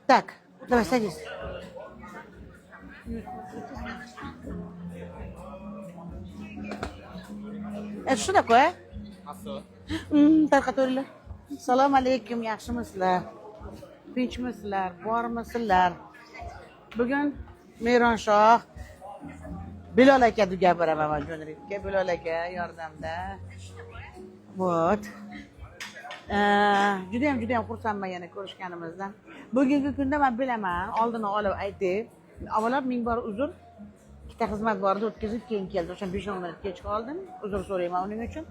Так, давай, садись. Это что такое? Tarqataveringlar. Assalomu alaykum, yaxshimisizlar? Tinchmisizlar, bormisizlar? Bugun Meyranshoh Bilol aka deb gapiraman man jo'narikka. Bilol aka yordamda. Вот. Judayam judayam xursandman yana ko'rishganimizdan. Bugungi kunda man bilaman, oldini olib aytay. Avvalo ming bor uzr. Ikkita xizmat bor edi, o'tkazib keyin keldi. O'sha 5-10 minut kech qoldim. Uzr so'rayman uning uchun.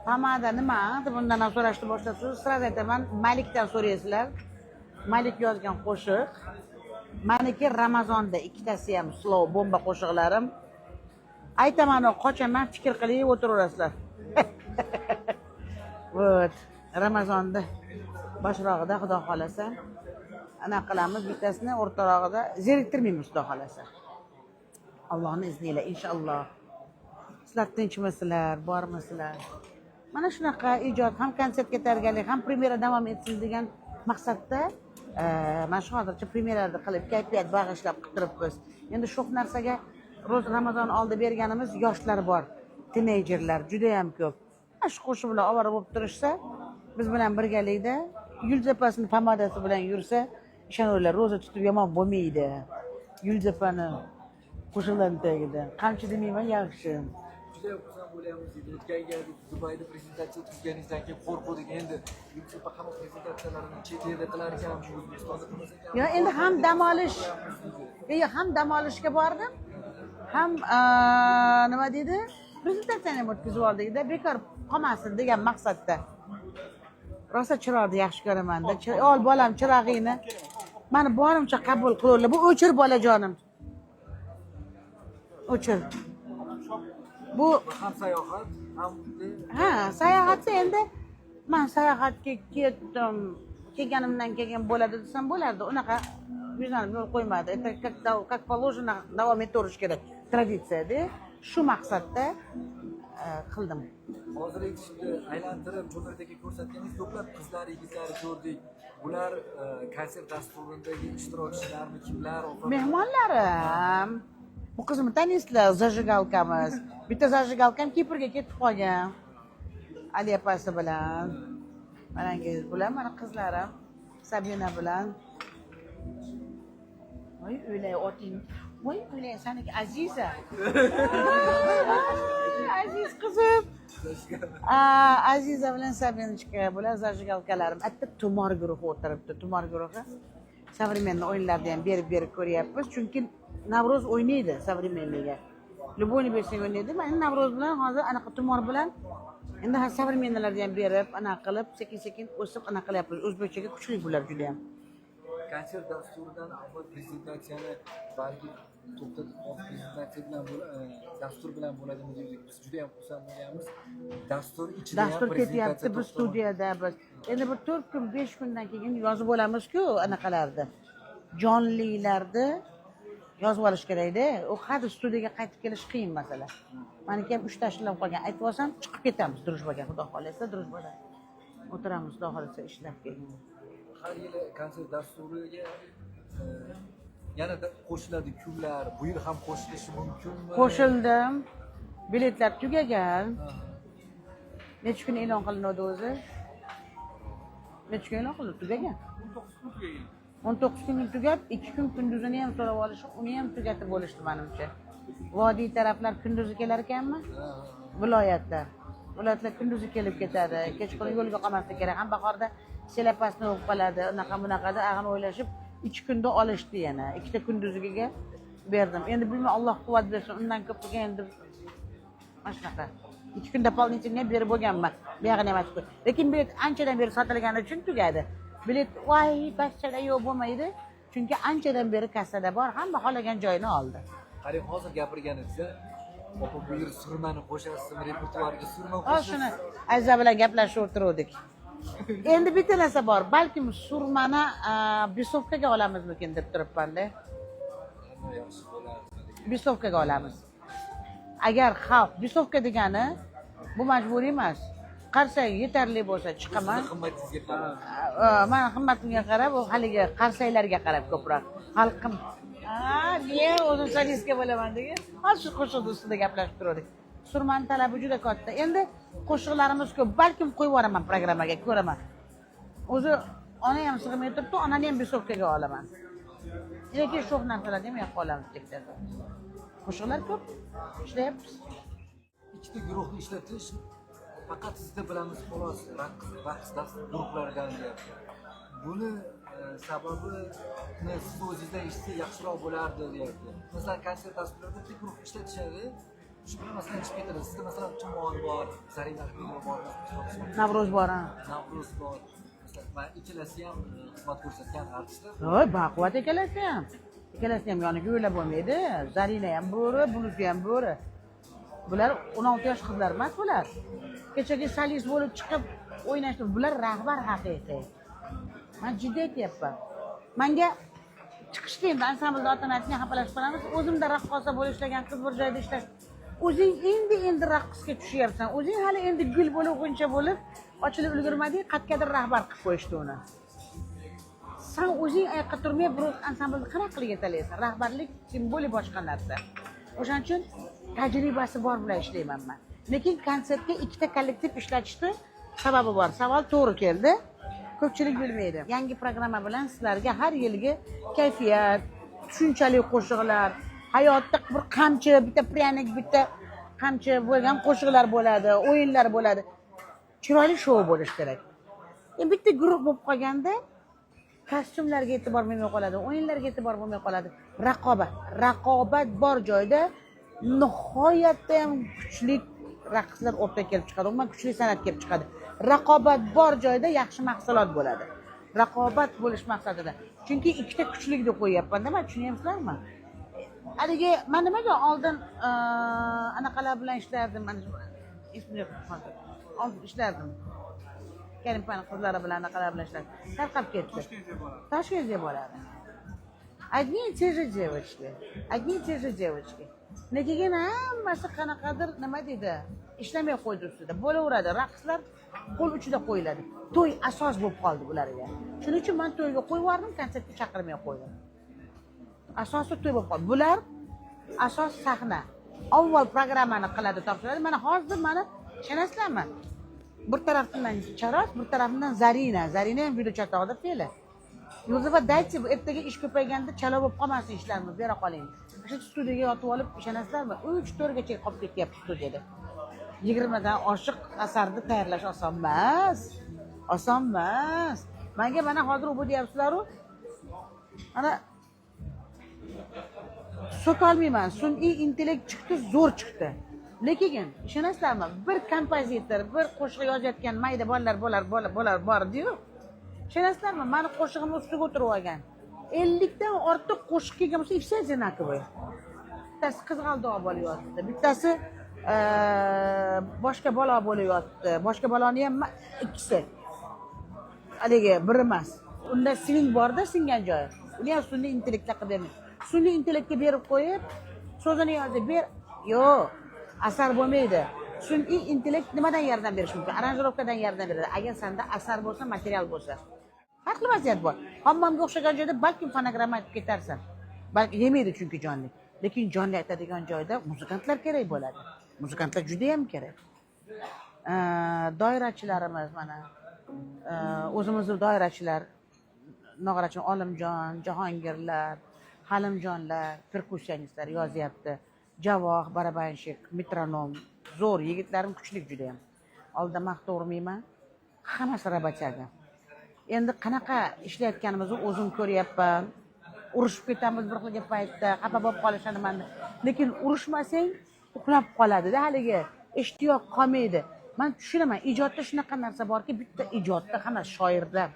Pomada nima deb undan ham so'rashni boshlabsiz. Сразу aytaman, Malikdan so'raysizlar. Malik yozgan qo'shiq. Maniki Ramazonda ikkitasi ham slow bomba qo'shiqlarim. Aytaman, qochaman, fikr qilib o'tiraverasizlar. Вот. Ramazonda boshrog'ida, xudo xolasa, anaqa qilamiz, bittasini o'rtarog'ida zeriktirmaymiz, xudo xolasa. Allohning izni ila, inshaalloh. Sizlar tinchmisizlar, bormisizlar? Mana shunaqa ijod, ham konsertga tayyorgarlik, ham premyera davom etsin degan maqsadda mana shu hozircha premyeralarni qilib, kayfiyat bag'ishlab qilib turibmiz. Endi shu narsaga ro'z Ramazon oldi berganimiz yoshlar bor, tineyjerlar juda ham ko'p. Mana shu qo'shiq bilan ovora bo'lib turishsa, biz bilan birgalikda Yulduz opasini pomadasi bilan yursa, ishonaverlar, ro'za tutib yomon bo'lmaydi. Yulduz opani qo'shiqlarni tagida. Qamchi demayman, yaxshi. Juda ham xursand bo'lyapmiz deydi. O'tgan gal Dubayda prezentatsiya o'tkazganingizdan keyin qo'rquvdik. Endi Yulduz opa hamma prezentatsiyalarini chet elda qilar ekanmi, O'zbekistonda qilmas ekanmi? Yo, endi ham dam olish, yo, ham dam olishga bordim, ham nima deydi, prezentatsiyani ham o'tkazib oldikda, bekor qolmasin degan maqsadda. Rosa chiroqni yaxshi ko'ramanda. Ol bolam chirog'ingni. Mani borimcha qabul qilaverlar. Bu o'chir, bolajonim. O'chir. Bu Ham sayohat, ham Ha, sayohatda endi man sayohatga ketdim. Kelganimdan keyin bo'ladi desam bo'lardi. Unaqa yuzlanib yo'l qo'ymadi. Это как положено davom ettirish kerak. Traditsiyada. Shu maqsadda qildim. Hozir aytishdi, aylantirib Jo'nardagi ko'rsatganingiz ko'plab qizlar, yigitlarni ko'rdik. Bular konsert dasturidagi ishtirokchilarmi, kimlar, opa? Mehmonlarim. Bu qizimni taniysizlar, зажигалка miz. Bitta зажигалка m Kiprga ketib qolgan. Ali opasi bilan. Manangiz, bular mani qizlarim. Sabina bilan. Voy, o'ylay oting. Voy, o'ylay, saniki Aziza. Aziz qizim. Aziza bilan Sabinочка, bular зажигалка larim. Atta tumor guruhi o'tiribdi. Tumor guruhi. Современный o'yinlarni ham berib berib ko'ryapmiz. Chunki Navro'z o'ynaydi современный ga. Любой bersang o'ynaydi. Mana Navro'z bilan hozir anaqa tumor bilan endi современный larni ham berib, anaqa qilib, sekin-sekin o'sib anaqa qilyapmiz. O'zbekchaga kuchli bular juda ham. Konsert dasturidan avval prezentatsiyani balki to'xtatib qolib, prezentatsiya bilan dastur bilan bo'ladimi dedik. Biz juda ham xursand bo'lganmiz. Dastur ichida ham Dastur ketyapti prezentatsiya biz studiyada biz. Endi bir 4 kun, 5 kundan keyin yozib olamiz-ku anaqalarni. Jonlilarni yozib olish kerakda. U hadeb studiyaga qaytib kelish qiyin masala. Maniki ham 3 ta ishlab qolgan. Aytib olsam chiqib ketamiz Дружба ga, xudo xohlasa, Дружба da. O'tiramiz, xudo xohlasa, ishlab keyin. Har yili konsert dasturiga yanada qo'shiladi kuylar. Bu yil ham qo'shilishi mumkinmi? Qo'shildim. Biletlar tugagan. Necha kun e'lon qilinadi o'zi? Necha kun e'lon qilindi? Tugagan. 19 kun tugagan. 19 kun tugab, 2 kun kunduzini ham so'rab olishib, uni ham tugatib bo'lishdi manimcha. Vodiy taraflar kunduzi kelar ekanmi? Viloyatlar. Viloyatlar kunduzi kelib ketadi. Kechqurun yo'lga qolmaslik kerak. Ham bahorda selapasni bo'lib qoladi, unaqa bunaqada ag'in o'ylashib 2 kunda olishdi yana. Ikkita kunduziga berdim. Endi bilmay, Alloh quvvat bersin, undan ko'piga endi mana shunaqa. 2 kun дополнительный berib bo'lganman. Buyog'ini ham aytib qo'y. Lekin bilet anchadan beri sotilgani uchun tugadi. Bilet voy kassada yo'q bo'lmaydi. Chunki anchadan beri kassada bor, hamma xohlagan joyini oldi. Qarang, hozir gapirganingizda, opa, bu yil surmani qo'shasizmi repertuarga, surma Hozir shuni qo'shasiz? Aziza bilan gaplashib o'tiruvdik. Endi bitta narsa bor, balkim surmani бесовка ga olamizmikin deb turibman-da. Yaxshi bo'lardi. Бесовка ga olamiz. Agar xalq, бесовка degani bu majburiy emas. Qarsak yetarli bo'lsa chiqaman. Sizni qimmatingizga qarab. Mani qimmatimga qarab, u haligi qarsaklarga qarab ko'proq. Xalqim, men o'zim solistka bo'laman degan. Hozir shu qo'shiqni ustida gaplashib turdik. Surmani talabi juda katta. Endi qo'shiqlarimiz ko'p. Balkim qo'yib yuboraman programmaga, ko'raman. O'zi ona ham sig'may turibdi, onani ham бесовка ga olaman. Lekin sho'x narsalarni ham yoqqa olamiz tekshirib. Qo'shiqlar ko'p, ishlayapmiz. Ikkita guruhni ishlatish faqat sizda bilamiz xolos, raqs guruhlaridan deyapti. Buni sababini siz o'zingizdan eshitsa yaxshiroq bo'lardi deyapti. Masalan, konsert dasturlarida bitta guruh ishlatishadi, shu bilan masalan chiqib ketadi. Sizda masalan Tumor bor, Zarina Ahmedova bor, Navro'z bor, ha. Navro'z bor. Masalan, mana ikkalasi ham xizmat ko'rsatgan artistlar. Voy, baquvvat ikkalasi ham. Ikkalasi ham yoniga o'ylab bo'lmaydi. Zarina ham bo'ri, bunisi ham bo'ri. Bular 16 yosh qizlar emas bular. Kechagi solist bo'lib chiqib o'ynashdi. Bular rahbar haqiqiy. Man jiddiy aytyapman. Manga chiqishdi endi ansamblda ota-onasini xafalashib qolamiz. O'zimda raqqosa bo'lib ishlagan qiz bir joyda ishlash. O'zing endi raqsga tushyapsan. O'zing hali endi gul bo'lib, g'uncha bo'lib ochilib ulgurmading, qayergadir rahbar qilib qo'yishdi uni. San o'zing oyoqqa turmay bir ansamblni qanaqa qilib yetalaysan? Rahbarlik simvoli boshqa narsa. O'shaning uchun tajribasi bor bilan ishlayman man. Lekin konsertga ikkita kollektiv ishlatishni sababi bor. Savol to'g'ri keldi. Ko'pchilik bilmaydi. Yangi programma bilan sizlarga har yilgi kayfiyat, tushunchali qo'shiqlar, hayotda bir qamchi, bitta пряник, bitta qamchi bo'lgan qo'shiqlar bo'ladi, o'yinlar bo'ladi. Chiroyli shou bo'lishi kerak. Bitta guruh bo'lib qolganda kostyumlarga e'tibor bo'lmay qoladi, o'yinlarga e'tibor bo'lmay qoladi. Raqobat bor joyda nihoyatda ham kuchli raqslar o'rtaga kelib chiqadi, umuman kuchli san'at kelib chiqadi. Raqobat bor joyda yaxshi mahsulot bo'ladi. Raqobat bo'lish maqsadida. Chunki ikkita kuchlikni qo'yyapman-da, man tushunyapsizlarmi? Haligi man nimaga oldin anaqalar bilan ishlardim, mana esimda yo'q hozir. Oldin ishlardim. Karimpani qizlari bilan, anaqalar bilan ishlardim. Tarqab ketdi. Toshkentga boradi. Одни и те же девочки. Одни и те же девочки. Lekin hammasi qanaqadir nima deydi, ishlamay qo'ydi ustida. Bo'laveradi. Raqslar qo'l uchida qo'yiladi. To'y asos bo'lib qoldi ularga. Shuning uchun men to'yga qo'yib yubordim, konsertga chaqirmay qo'ydim. Asosi to'y bo'lib qoldi. Bular asos sahna. Avval programmani qiladi, topshiradi. Mana hozir mana ishonasizlarmi? Bir tarafdan Charos, bir tarafdan Zarina. Zarina ham juda chatoqda fe'li. Yulduza, daychi, ertaga ish ko'payganda chala bo'lib qolmasin ishlarimiz, bera qoling. O'sha studiyaga yotib olib, ishonasizlarmi? 3-4 gacha qolib ketyapti studiyada. 20 dan oshiq asarni tayyorlash oson emas. Oson emas. Menga mana hozir u deyapsizlar-u. Mana so'kolmayman. Sun'iy intellekt chiqdi, zo'r chiqdi. Lekin ishonasizlarmi? Bir kompozitor, bir qo'shiq yozayotgan mayda bolalar bo'lar, bo'lar bor-diyu. Ishonasizlarmi? Mani qo'shig'imni ustiga o'tirib olgan. 50 dan ortiq qo'shiq kelgan bo'lsa, все одинаковые. Bittasi qizg'aldoq bo'lib yotdi, bittasi boshqa balo bo'lib yotdi. Boshqa baloni ham ikkisi. Haligi bir emas. Unda sving borda, singan joyi. Uni ham sun'iy intellektga qilib bermaydi. Sun'iy intellektga berib qo'yib, so'zini yozib ber. Yo'q, asar bo'lmaydi. Sun'iy intellekt nimadan yordam berishi mumkin? Аранжировка dan yordam beradi. Agar senda asar bo'lsa, material bo'lsa. Har xil vaziyat bor. Hammamga o'xshagan joyda balkim fonogramma aytib ketarsan. Balki yemaydi chunki jonli. Lekin jonli aytadigan joyda muzikantlar kerak bo'ladi. Muzikantlar juda ham kerak. Doirachilarimiz mana o'zimizni doirachilar, nog'orachi Olimjon, Jahongirlar, Halimjonlar, perkussionistlar yozyapti. Javoh, барабанщик, metronom, zo'r yigitlarim kuchli juda ham. Oldin maqtov urmayman. Hammasi работяга. Endi qanaqa ishlayotganimizni o'zim ko'ryapman. Urushib ketamiz bir xil paytda, xafa bo'lib qolishadi manda. Lekin urushmasang uxlab qoladida, haligi ishtiyoq qolmaydi. Men tushunaman, ijodda shunaqa narsa borki, bitta ijodda hammasi shoirlar,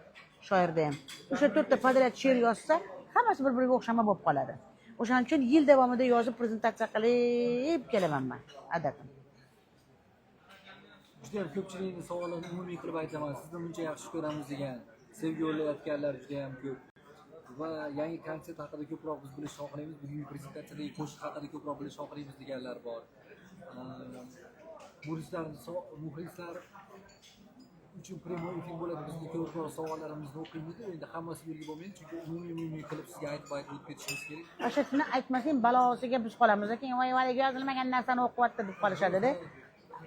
shoirda ham. O'sha to'rtta подряд she'r yozsa, hammasi bir-biriga o'xshama bo'lib qoladi. O'shaning uchun yil davomida yozib prezentatsiya qilib kelaman men, odatim. Juda ham ko'pchilikning savolini umumiy qilib aytaman. Sizni buncha yaxshi ko'ramiz degan sevgi yo'llayotganlar juda ham ko'p. Va yangi konsert haqida ko'proq biz bilishni xohlaymiz, bugungi prezentatsiyadagi qo'shiq haqida ko'proq bilishni xohlaymiz deganlar bor. Muxlislar Uchun прямой эфир bo'ladi. Bizni ko'proq savollarimizni o'qiymiz. Endi hammasi belgi bo'lmaydi, chunki umumiy qilib sizga aytib aytib o'tib ketishimiz kerak. O'sha shuni aytmasang, balosiga biz qolamiz. Keyin voy, haligi yozilmagan narsani o'qiyapti deb qolishadida.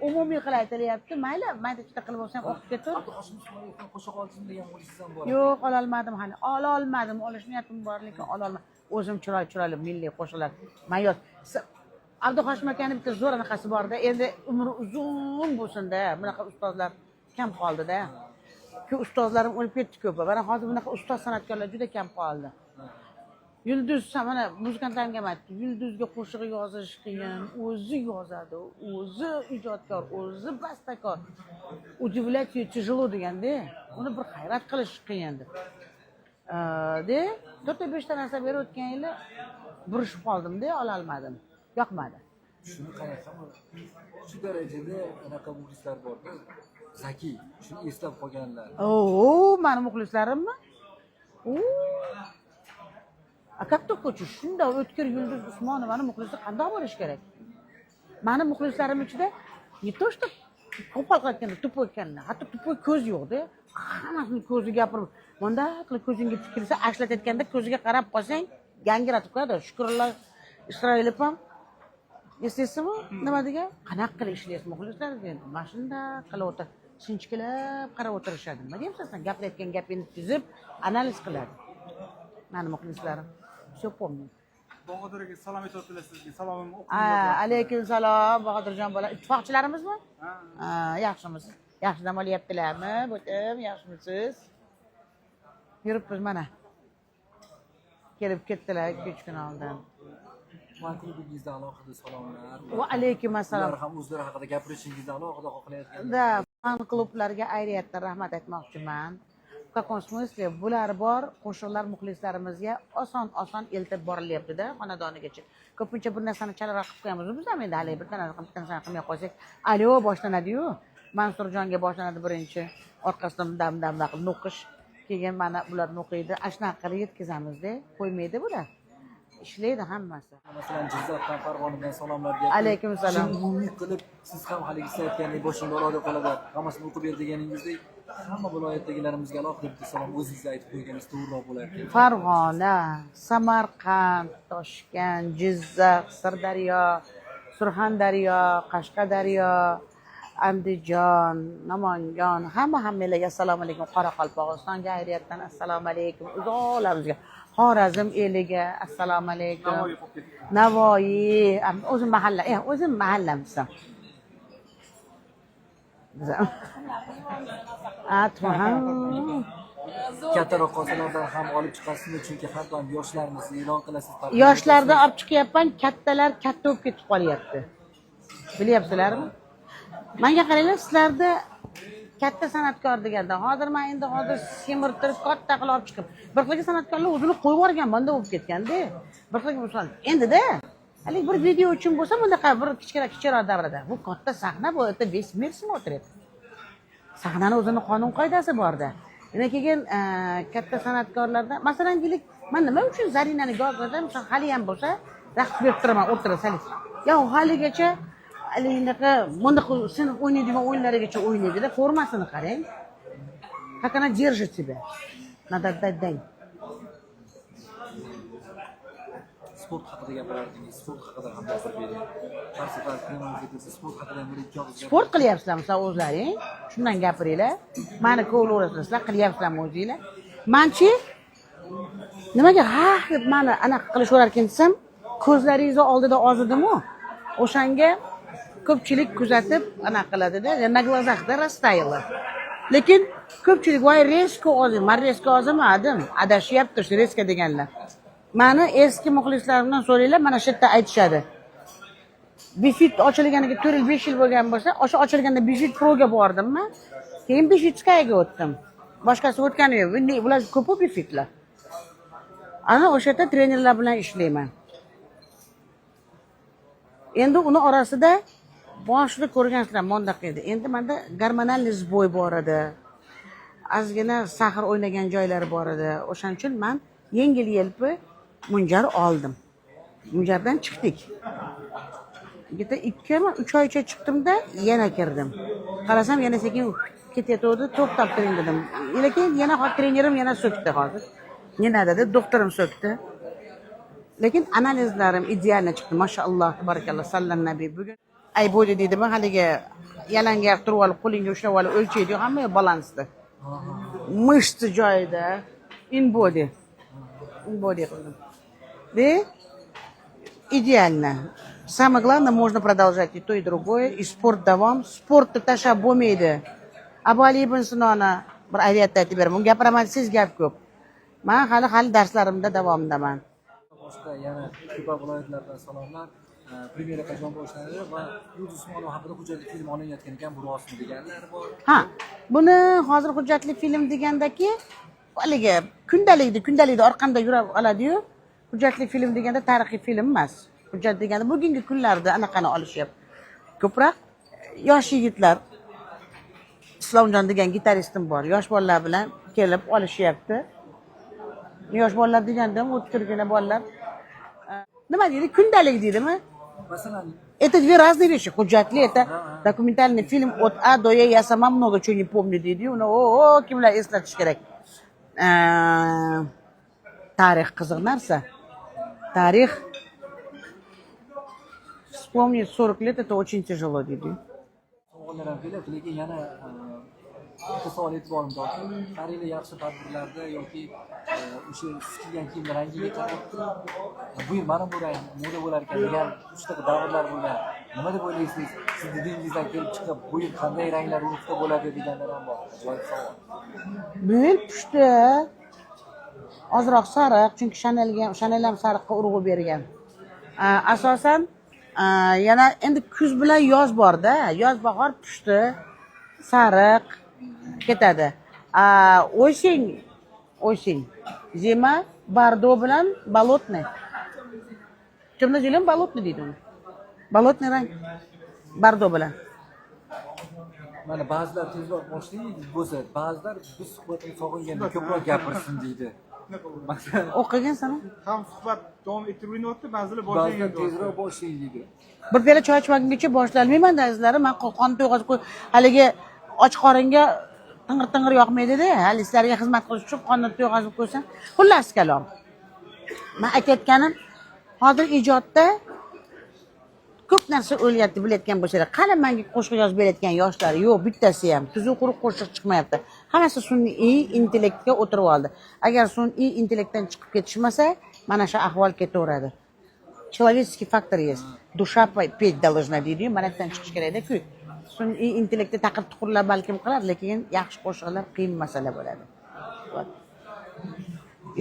Umumiy qilib aytilyapti. Mayli, mayda chuyda qilib bo'lsa ham o'qib ketur. Abduhoshim Ismoilovdan qo'shiq olsin degan muxlisingiz ham bor. Yo'q, ololmadim hali. Ololmadim. Olish niyatim bor, lekin ololmadim. O'zim chiroyli chiroyli milliy qo'shiqlar. Man yoz. Abduhoshim akani bitta zo'r anaqasi borda. Endi umri uzun bo'lsin-da. Bunaqa ustozlar kam qoldi-da. Ku ustozlarim o'lib ketdi ko'pi. Mana hozir bunaqa ustoz san'atkorlar juda kam qoldi. Yulduz, mana muzikantlarga ham aytdi. Yulduzga qo'shiq yozish qiyin. O'zi yozadi, o'zi ijodkor, o'zi bastakor. Удивлять ее тяжело deganda, uni bir hayrat qilish qiyin deb. De, to'rtta beshta narsa berib o'tgan yili burishib qoldim-da, ololmadim. Yoqmadi. Shuni qarang, hamma shu darajada anaqa muxlislar borda, zakiy, shuni eslab qolganlar. Oo, mani muxlislarimmi? Oo. А как ты хочешь? Shunday o'tkir Yulduz Usmonovani muxlisi qandoq bo'lishi kerak? Mani muxlislarim ichida не то что qo'pol qilayotganda тупой ekanlar, hatto тупой ko'z yo'qda. Hammasini ko'zi gapirib, bunday qilib ko'zingga tikilsa, ashlatayotganda ko'ziga qarab qolsang, gangratib qo'yadi. Shukrullo Isroilov ham eslaysizmi? Nima degan? Qanaqa qilib ishlaysiz muxlislar degan. Mana shunday qilib o'tir, sinchkilab qarab o'tirishadi. Nima deyapsan sen? Gapirayotgan gapingni tuzib, analiz qiladi. Mani muxlislarim. Все помню. Bahodir aka salom aytyaptilar sizga. Salomimni o'qib. Alaykum salom, Bahodirjon bola. Ittifoqchilarimizmi? Ha. Ha, yaxshimisiz? Yaxshi dam olyaptilarmi? Bo'tim, yaxshimisiz? Yuribmiz mana. Kelib ketdilar 2-3 kun oldin. Fan klubingizda alohida salomlar. Va alaykum assalom. Ular ham o'zlari haqida gapirishingizni alohida xohlayotganlar. Да, fan klublarga ayriyatdan rahmat aytmoqchiman. В каком смысле? Bular bor, qo'shiqlar muxlislarimizga oson-oson eltib borilyapti-da xonadonigacha. Ko'pincha bir narsani chalaroq qilib qo'yamiz. Biz ham endi haligi bitta narsa bitta narsani qilmay qo'ysak, alo boshlanadi-yu. Mansurjonga boshlanadi birinchi, orqasidan dam dam qilib nuqish. Keyin mana bular nuqiydi. Ana shunaqa qilib yetkazamiz-da, qo'ymaydi bular. Ishlaydi hammasi. Masalan, Jizzaxdan, Farg'onadan salomlar deyapti. Alaykum salom. Shu umumiy qilib siz ham haligi siz aytgandek boshing baloda qoladi, hammasini o'qib ber deganingizdek, hamma viloyatdagilarimizga alohida bitta salom o'zingiz aytib qo'yganingiz to'g'riroq bo'lardi. Farg'ona, Samarqand, Toshkent, Jizzax, Sirdaryo, Surxondaryo, Qashqadaryo, Andijon, Namangan, hamma hammanglarga assalomu alaykum. Qoraqalpog'istonga ayriyatdan assalomu alaykum. Uzoqlarimizga, Xorazm eliga assalomu alaykum. Navoiy qolib ketdi. Navoiy, o'zim mahalla, o'zim mahallam desam. Desam. Ha. Katta raqqosalardan ham olib chiqasizmi? Chunki har doim yoshlarni siz e'lon qilasiz. Yoshlarda olib chiqyapman, kattalar katta bo'lib ketib qolyapti. Bilyapsizlarmi? Menga qaranglar, sizlarda katta san'atkor deganda, hozir men endi hozir semirtirib katta qilib olib chiqib, bir xilgi san'atkorlar o'zini qo'yib yuborgan, bunda bo'lib ketganda. Bir xilgi misol, endida haligi bir video uchun bo'lsa, bunaqa bir kichkina kichikroq davrada. Bu katta sahna, bu это весь мир смотрит. Sahnani o'zini qonun qoidasi borda. Yana keyin katta san'atkorlarda, masalan, deylik, man nima uchun Zarinani go'zalda, misol, hali ham bo'lsa, raqs berib turaman o'rtada sal. Ya haligacha haligi bunaqa sinf o'ynaydigan o'yinlarigacha o'ynaydida, formasini qarang. Как она держит себя. Надо отдать дань. Sport haqida gapirardingiz, sport haqida ham gapirib bering. Har safar prямой efirda sport haqida bir ikki og'iz. Sport qilyapsizlarmi sizlar o'zlaring? Shundan gapiringlar. Mani kovlaverasizlar, sizlar qilyapsizlarmi o'zinglar? Manchi nimaga ha deb mani anaqa qilishaverarkan desam, ko'zlaringizni oldida ozidimu? O'shanga ko'pchilik kuzatib anaqa qiladida, на глазах da растаяла. Lekin ko'pchilik voy резко ozdim, man резко ozimadim, adashyapti shu резко deganlar. Mani eski muxlislarimdan so'ranglar, mana shu yerda aytishadi. Befit ochilganiga 4 yil, 5 yil bo'lgan bo'lsa, o'sha ochilganda Befit Proga bordim man. Keyin Befit Skyga o'tdim. Boshqasi o'tgani yo'q. Bular ko'p Befitlar. Ana o'sha yerda trenerlar bilan ishlayman. Endi uni orasida boshida ko'rgansizlar mondaq edi. Endi menda гормональный сбой bor edi. Ozgina сахар o'ynagan joylari bor edi. O'shaning uchun man yengil yelpi Munjaro oldim. Munjardan chiqdik. Где-то 2-mi 3 oycha chiqdimda yana kirdim. Qarasam, yana sekin Ketayotgandi, to'xtab turing dedim. Lekin yana trenerim yana so'kdi hozir. Не надо dedi, doktorim so'kdi. Lekin analizlarim идеально chiqdi. Mashalloh, barakalloh, sallan nabiy. Bugun ay bo'ldi deydimi, haligi yalangoyoq turib olib, qo'lingga ushlab olib o'lchaydi, hamma balansda. Мышцы joyida. InBody. InBody qildim. De идеально. Самое главное, можно продолжать и то, и другое. И sport davom. Sportni tashlab bo'lmaydi. Abu Ali ibn Sinoni bir oyatda aytib beraman. Gapiraman desangiz, gap ko'p. Man hali darslarimda davomdaman. Boshqa yana ko'p viloyatlardan salomlar. Premyera qachon boshlanadi va Yulduz Usmonova haqida hujjatli film olinayotgan ekan, bu rostmi deganlar bor. Ha, buni hozir hujjatli film degandaki, haligi kundalikni orqamda yurib oladiyu. Hujjatli film deganda tarixiy film emas. Hujjat deganda bugungi kunlarda anaqani olishyapti. Ko'proq yosh yigitlar, Islomjon degan gitaristim bor. Yosh bolalar bilan kelib olishyapti. Yosh bolalar deganda o'tkirgina bolalar. Nima deydi? Kundalik deydimi? Masalan, Это две разные вещи. Hujjatli — это документальный фильм от А до Я. Я сама много чего не помню deydi. Uni o kimlar eslatish kerak. Tarix qiziq narsa. Tarix вспомнить 40 лет — это очень тяжело deydi. Savollar ham kelyapti, lekin yana bitta savol e'tiborimni tortdi. Har yili yaxshi tadbirlarda yoki o'sha siz kiygan kiyim rangiga qarab, bu yil mana bu rang moda bo'lar ekan degan shunaqa davrlar bo'lgan. Nima deb o'ylaysiz? Siz didingizdan kelib chiqib, bu yil qanday ranglar urfda bo'ladi deganlar ham bor. Ajoyib savol. Bu yil pushti, ozroq sariq, chunki Chanelga, Chanel ham sariqqa urg'u bergan. Asosan yana endi kuz bilan yoz borda, yoz, bahor pushti, sariq ketadi. Осень, осень, зима бордо bilan болотный. Темно-зеленый, болотный deydi uni. Болотный rang бордо bilan. Mana ba'zilar tezroq boshlang bo'lsa, ba'zilar biz suhbatni sog'inganda ko'proq gapirsin deydi. Masalan, O'qigansan? Ham suhbat davom ettirilyapti, ba'zilar ba'zilar boshlangan. Tezroq boshlang deydi. Bir piyola choy ichmagungacha boshlolmayman, azizlarim. Man qon to'yg'azib qo'y, haligi och qoringa ting'ir ting'ir yoqmaydida. Hali sizlarga xizmat qilish uchun qonni to'yg'azib qo'ysam. Xullas kalom, man aytayotganim, hozir ijodda ko'p narsa o'lyapti, bilayotgan bo'lsanglar. Qani manga qo'shiq yozib berayotgan yoshlar? Yo'q, bittasi ham tuzuq quruq qo'shiq chiqmayapti. Hammasi sun'iy intellektga o'tirib oldi. Agar sun'iy intellektdan chiqib ketishmasa, mana shu ahvol ketaveradi. Человеческий фактор есть, душа петь должна deydiyu, mana yerdan chiqish kerakda ku. Sun'iy intellektda taqir tuqirlar balkim qilar, lekin yaxshi qo'shiqlar qiyin masala bo'ladi. Вот.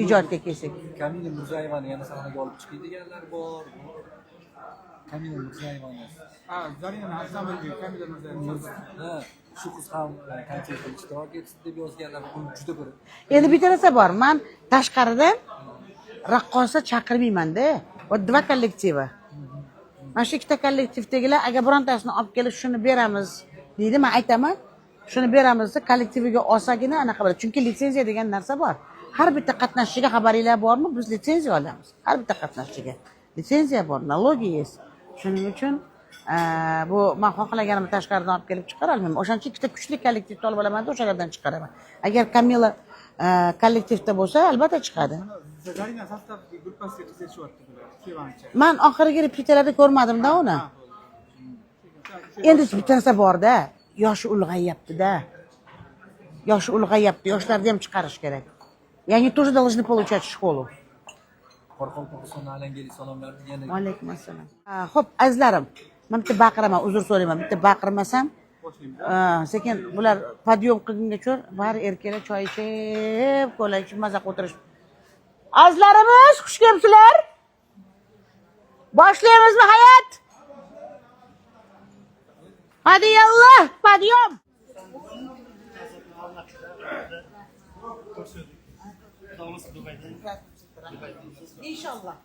Ijodga kelsak, Kamila Mirzayevani yana sahnaga olib chiqing deganlar bor. Kamila Mirzayevani. Ha, Zarina ansambliga Kamila Mirzayeva. Ha, shu qiz ham konsertda ishtirok etsin deb yozganlar. Bu juda bir Endi bitta narsa bor, man tashqaridan raqqosa chaqirmaymanda. Вот два коллектива, mana shu ikkita kollektivdagilar agar birontasini olib kelib, shuni beramiz deydi, man aytaman, shuni beramiz desa, kollektiviga olsagina anaqa bo'ladi, chunki litsenziya degan narsa bor har bitta qatnashchiga. Xabaringlar bormi, biz litsenziya olamiz, har bitta qatnashchiga litsenziya bor, налоги есть. Shuning uchun bu man xohlaganimni tashqaridan olib kelib chiqara olmayman. O'shaning uchun ikkita kuchli kollektivni olib olamanda, o'shalardan chiqaraman. Agar Kamila kollektivda bo'lsa, albatta chiqadi. Zarina состав gruppasiga qiz aytishyapti bular. Sevancha. Man oxirgi repetitsiyalarda ko'rmadimda uni. Endi bitta narsa borda, yoshi ulg'ayyaptida, yoshi ulg'ayyapti, yoshlarni ham chiqarish kerak и они тоже должны получать школу. Qoraqalpog'istondan alangali salomlarni yana. Alaykum assalom. Ho'p, azizlarim, man bitta baqiraman, uzr so'rayman, bitta baqirmasam Boshlaymiz. Sekin bular подъём qilgungacha bari erkaklar choy ichib, kola ichib, maza qilib o'tirishib. Azizlarimiz, xush kelibsizlar. Boshlaymizmi hayot? Hadi yallah, подъём. Inshaalloh.